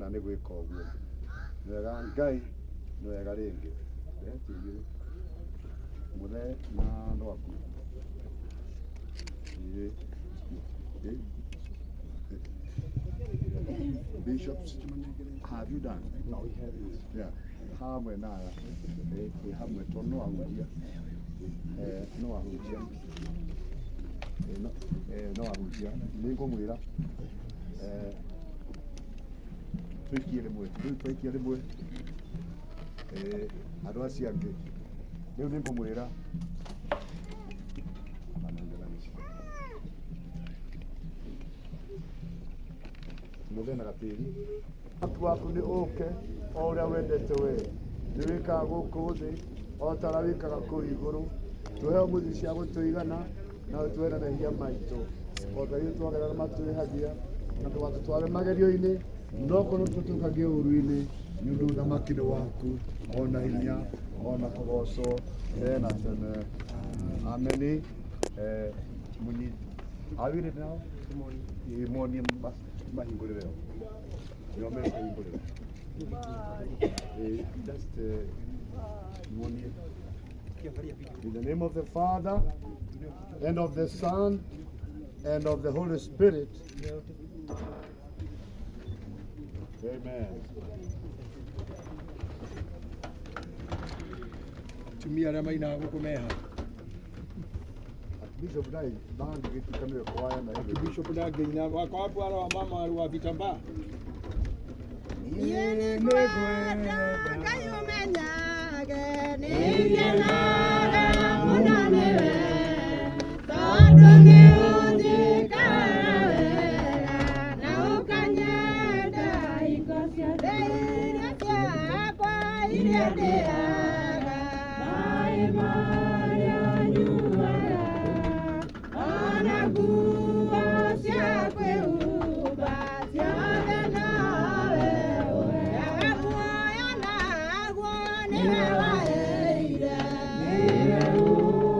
ngena nĩ gwĩka ũguo. Nĩ wega Ngai, nĩ wega rĩngĩ. Rehe tĩri ũyũ. Mũthee na andũ aku. Ĩĩ. Ĩĩ. Bishops, have you done? No, we haven't. Yeah. Hamwe na aya. Ĩĩ, twĩ hamwe tondũ no ahunjia. Eh, no ahunjia. Ĩĩ, no, eh, no ahunjia. Nĩ ngũmwĩra. Eh, tũikie rĩmwe. Rĩu twaikia rĩmwe. Eh, andũ acio angĩ. Rĩu nĩ ngũmwĩra. Mũthee na gatĩri. Waku waku nĩ ũke o ũrĩa wendete we nĩ wĩkaga gũkũ thĩ o ta ũrĩa wĩkaga kũu igũrũ. Tũhe ũmũthĩ cia gũtũigana na ũtuohere mehia maitũ o ta ithuĩ twagera arĩa matwĩhagia na ndũgatũtware magerio-inĩ no korwo tũtũkagie ũũru-inĩ nĩ ũndũ ũthamaki nĩ waku ona hinya ona kũgocwo tene na tene. Ameni. Eh, munyi Are we ready now? Ĩ, muonie mahingũrĩre o. Nĩo mekũhingũrĩra. Ĩ, just muonie. In the name of the Father and of the Son and of the Holy Spirit. Amen. Atumia arĩa mainaga gũkũ meha. Bishop naye ndangĩgĩtuĩka nĩwe kwaya na ĩgĩthiĩ. Bishop ndangĩina wako wapi wale wa mama wa vitambaa? Niĩ nĩngwenda Ngai ũmenyage nĩngenaga mũno nĩwe tondũ nĩ ũnjĩkaga wega na ũkanyenda hingo ciothe irio ciakwa iria ndĩaga maĩ marĩa nyuaga ona nguo cia kwĩhumba ciothe nowe ũheaga muoyo naguo nĩwe waheire nĩwe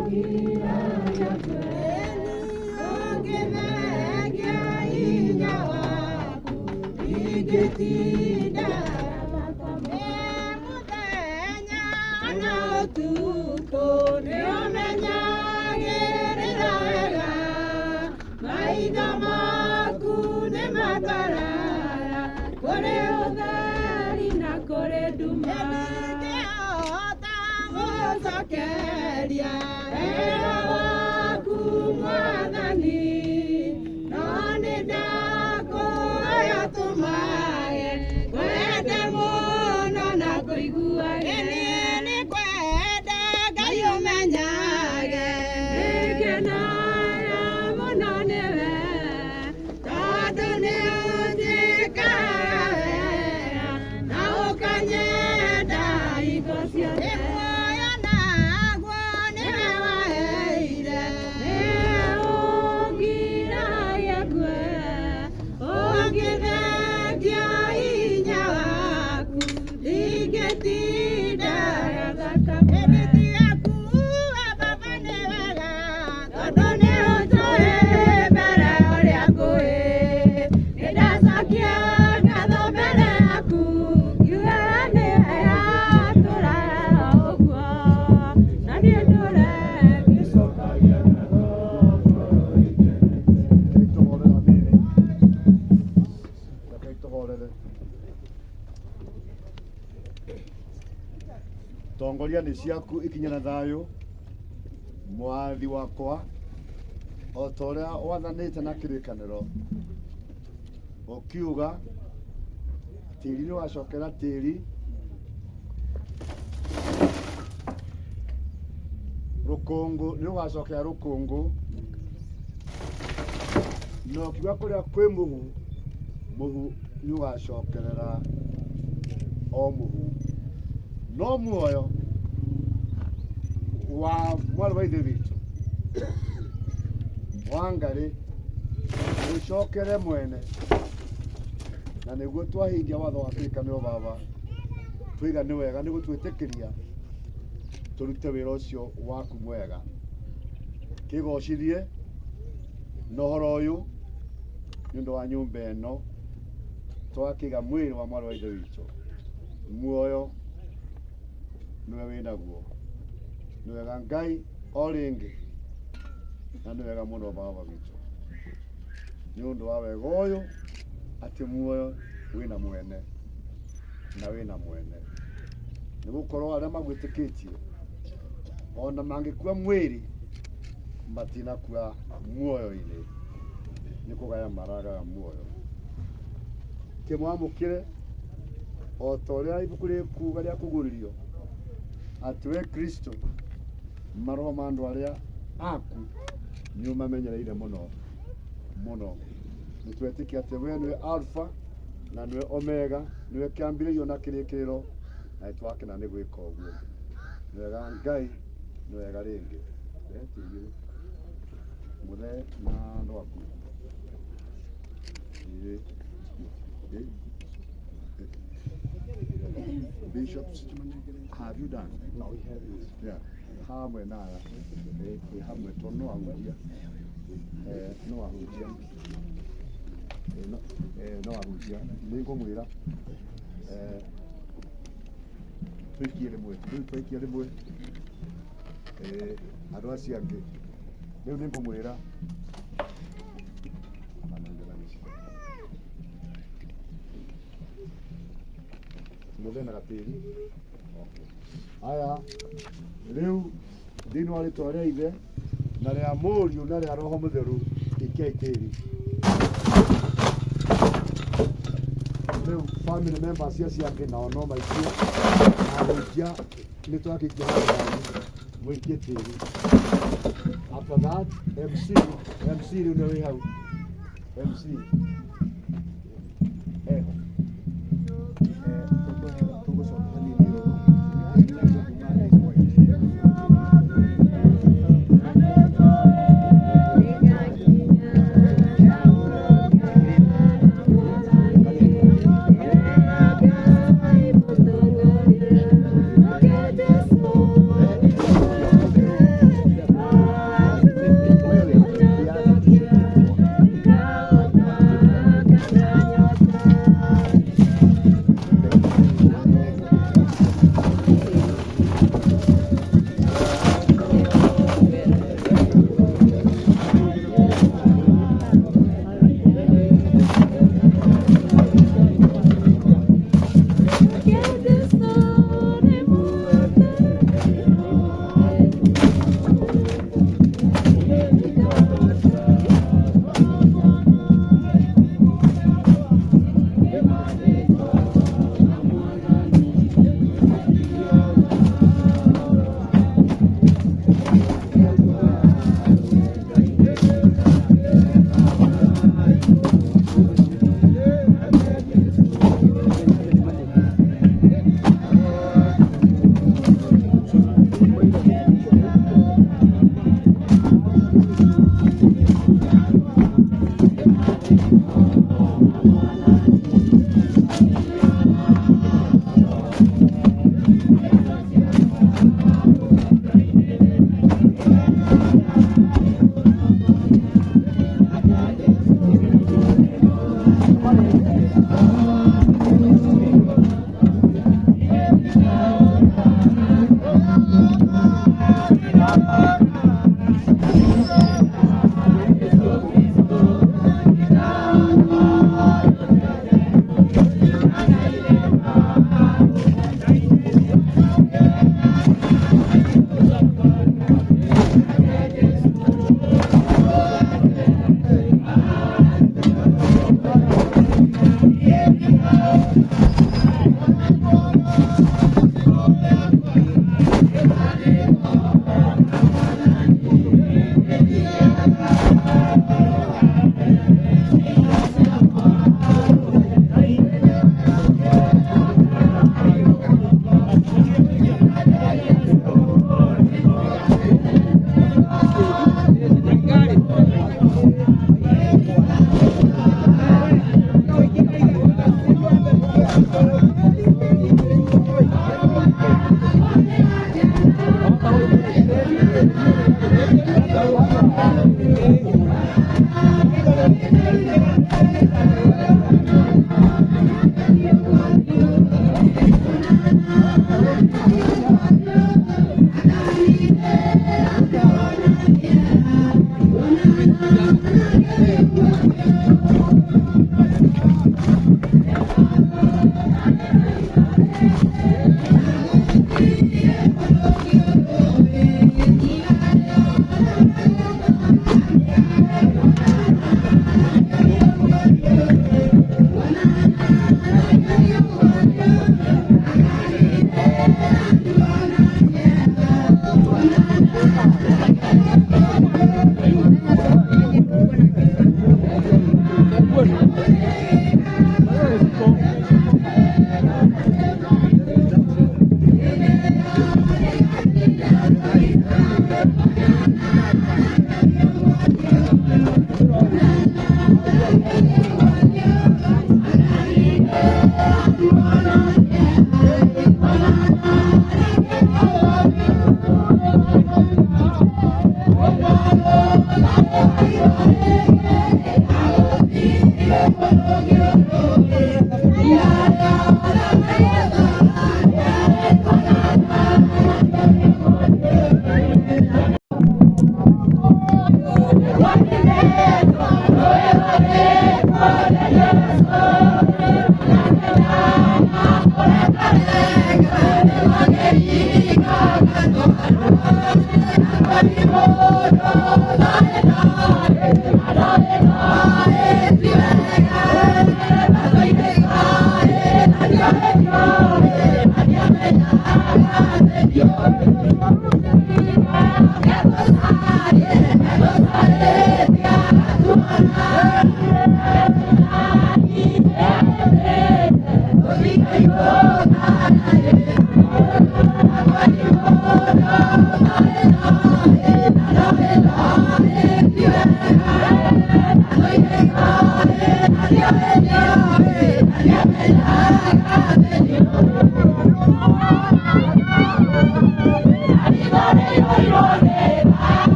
ũngiragia ĩni ũngĩthengia hinya waku ingĩtinda ĩ mũthenya ona ũtukũ nĩũmenyagĩrĩra wega maitho maku nĩ mataraga kũrĩ ũtheri na kũrĩ nduma ndingĩhota gũcokeria wega waku mwathani no nĩ ndakũhoya tũmage kwende mũno na kũiguage niĩ nĩngwenda Ngai ũmenyage nĩngenaga mũno nĩwe tondũ nĩ ũnjĩkaga wega na ũkanyenda hingo ciothe muoyo naguo nĩwe waheire nĩwe ũngiragia ngue ũngĩthengia hinya waku ndingĩtinda thakame kuwa baba nĩ wega tondũ nĩ ũnjũĩ mbere ũrĩa ngũĩ nĩndacokia ngatho mbere yaku ngiugaga nĩ wega tũraga ũguo na niĩ ndũre ngĩcokagia ngatho Rekei tũhorere hanini. Rekei tũhorere. Tongoria nĩ ciaku ikinye na thayũ mwathi wakwa o ta ũrĩa wathanĩte na kĩrĩkanĩro ũkiuga tĩri nĩ wacokera tĩri rũkũngũ nĩ rũgacokera rũkũngũ na ũkiuga kũrĩa kwĩ mũhu mũhu nĩ ũgacokerera o mũhu no muoyo wa mwarĩ wa ithe witũ Wangarĩ ũcokere mwene na nĩguo twahingia watho wa kĩrĩkanĩro baba twiga nĩ wega nĩ gũtwĩtĩkĩria tũrute wĩra ũcio waku mwega kĩgocithie na ũhoro ũyũ nĩ ũndũ wa nyũmba ĩno Twakiga mwĩrĩ wa mwarĩ wa ithe witũ. Muoyo nĩwe wĩnaguo. Nĩ wega Ngai o rĩngĩ na nĩ wega mũno Baba witũ. Nĩ ũndũ wa wega ũyũ atĩ muoyo wĩna mwene na wĩna mwene. Nĩ gũkorwo arĩa magwĩtĩkĩtie ona mangĩkua mwĩrĩ matinakua muoyo-inĩ, nĩ kũgaya maragaya muoyo. Kĩmwamũkĩre o ta ũrĩa ibuku rĩkuga rĩa kũguũrĩrio atĩ we Kristo maroho ma andũ arĩa aku nĩ ũmamenyereire mũno mũno. Nĩ twetĩkia atĩ we nĩwe Alpha na nĩwe Omega, nĩwe kĩambĩrĩrio na kĩrĩkĩrĩro, na nĩ twakena nĩ gwĩka ũguo. Nĩ wega Ngai, nĩ wega rĩngĩ. Rehe tĩri ũyũ. Mũthee na andũ aku. Ĩĩ. Ĩĩ. Bishops, have you done? No, we have it. Yeah. Hamwe na aya. Ĩ hamwe tondũ no ahunjia. No ahunjia. No ahunjia. Nĩ ngũmwĩra. Tũikie rĩmwe. Rĩu twaikia rĩmwe. Andũ acio angĩ. Rĩu nĩ ngũmwĩra. Mũthee na gatĩri. Okay. Aya, rĩu thĩinĩ wa rĩtwa rĩa Ithe na rĩa Mũriũ na rĩa Roho Mũtheru ikiai tĩri. Rĩu family members acio angĩ nao no maikie, ahunjia nĩ twakĩikia handũ hanyu mũikie tĩri. After that, MC rĩu nĩ wĩ hau. MC eho. Tũgũcoka hanini ũũ.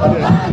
Yeah.